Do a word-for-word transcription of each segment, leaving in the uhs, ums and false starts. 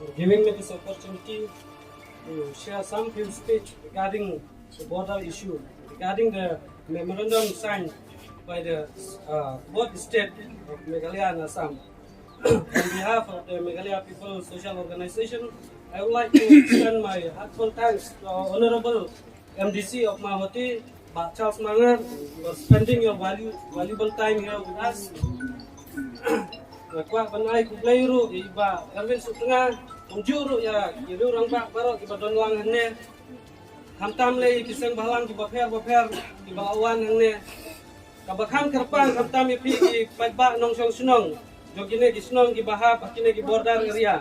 for giving me this opportunity to share some few speech regarding the border issue, regarding the memorandum signed by the uh, both state of Meghalaya and Assam. On behalf of the Meghalaya People Social Organization, I would like to extend my heartfelt thanks to our Honorable M D C of Mawhati, Bah Charles Marngar, for spending your value, valuable time here with us. Nga kwah ban ai khublei ruh ïa i Bah Erwin Sutnga, kumjuh ruh ïa ki riew rangbah baroh kiba don lang hangne. Khamtam lei ki seng bhalang kiba pher ba pher kiba la wan hangne. Kaba kham kyrpang khamtam ïa phi ki paidbah nongshong shnong jong kine ki shnong kiba hap ha kine ki border area.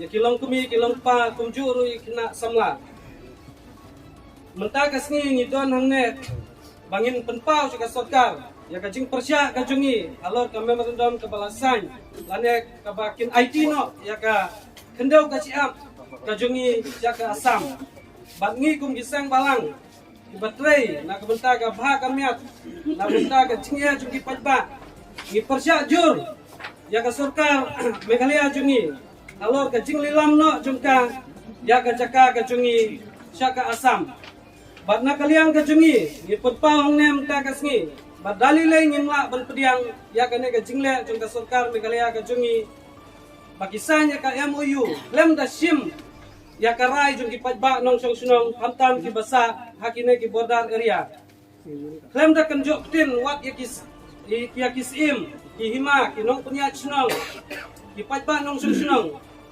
Ïa ki longkmie ki longkpa kumjuh ruh ïa ki khynnah samla. Mynta ka sngi ngi don hangne ba ngin pynpaw sha ka sorkar ïa ka jingpyrshah ka jong ngi halor ka memorandum kaba la sign lane kaba kin aiti noh ïa ka khyndew ka shyiap ka jong ngi sha ka Assam. Bad ngi kum ki seng bhalang kiba trei na ka bynta ka bha ka miat, na ka bynta ka jingeh jong ki paidbah, ngi pyrshah jur ïa ka sorkar Meghalaya jong ngi halor ka jinglilam noh jong ka ïa ka jaka ka jong ngi sha ka Assam. Bad na ka liang ka jong ngi ngi pynpaw hangne mynta ka sngi ba da lei lei ngim lah ban pdiang ïa kane ka jingleh jong ka sorkar Meghalaya ka jong ngi ba ki sign ïa ka M O U khlem da shim ïa ka rai jong ki paidbah nongshong shnong, khamtam kiba sah ha kine ki border area. Khlem da kynjoh ktien wat ïa ki s-, ïa ki syiem, ki hima, ki nongpynïaid shnong, ki paidbah nongshong shnong,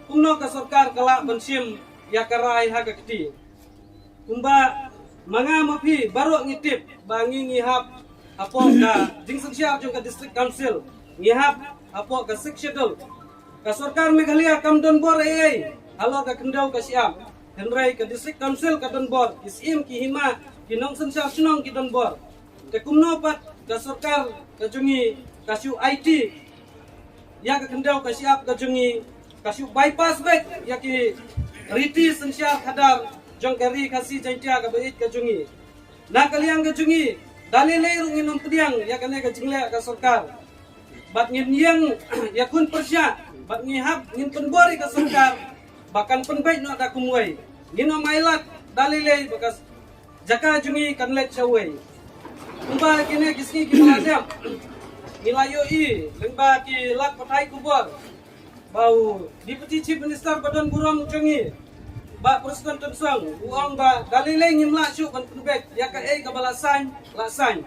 kumno ka sorkar ka lah ban shim ïa ka rai ha ka kti. Kumba ma nga ma phi baroh ngi tip ba ngi ngi hap hapoh ka jingsynshar jong ka District Council, ngi hap hapoh ka Sixth Schedule. Ka sorkar Meghalaya kam don bor ei ei halor ka khyndew ka shyiap. Hynrei ka District Council ka don bor, ki syiem, ki hima, ki nongsynshar shnong ki don bor. Te kumno pat ka sorkar ka jong ngi ka shu aiti ïa ka khyndew ka shyiap ka jong ngi, ka shu bypass beit ïa ki riti synshar khadar jong ka Ri Khasi Jaiñtia kaba ïeit ka jong ngi. Na ka liang ka jong ngi da lei lei ruh ngin ym pdiang ïa kane ka jingleh ka sorkar. Bad ngin ïeng ïakhun pyrshah bad ngi hap ngin pynbor ïa ka sorkar ba kan pynbeit noh da kumwei. Ngin ym ailad da lei lei ba ka jaka jong ngi kan leit shawei. Kumba kine ki sngi kiba la dep ngi la ïohi lyngba ki lad pathai khubor ba u Deputy Chief Minister ba don burom jong ngi, Bah Prestone Tynsong, u ong ba da lei lei ngim lah shuh ban pynbeit ïa kaei kaba la sign, la sign.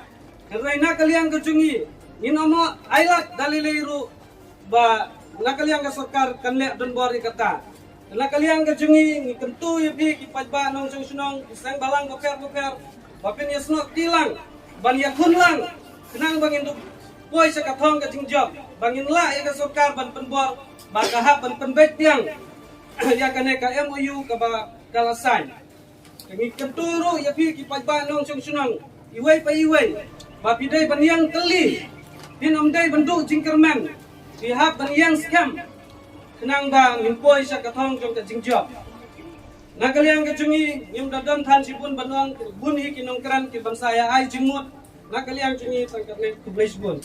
Hynrei na ka liang ka jong ngi ngin ym ailad da lei lei ruh ba na ka liang ka sorkar kan leh donbor ïa kata. Na ka liang ka jong ngi ngi kyntu ïa phi ki paidbah nongshong shnong, ki seng bhalang bapher bapher, ba phin ïasnoh kti lang ban ïakhun lang khnang ba ngin dup poi sha ka thong ka jingjop, ba ngin lah ïa ka sorkar ban pynbor ba ka hap ban pynbeit biang ïa kane ka M O U kaba ka la sign. Te ngi kyntu ruh ïa phi ki paidbah nongshong shnong iwei pa iwei ba phi dei ban ïeng tylli, phin ym dei ban duh jingkyrmen, phi hap ban ïeng skhem khnang ba ngin poi sha ka thong jong ka jingjop. Na ka liang ka jong ngi ngim da don than shibun ban ong, bun hi ki nongkren ki ban sa ïa ai jingmut. Na ka liang jong ngi tang katne, khublei shibun.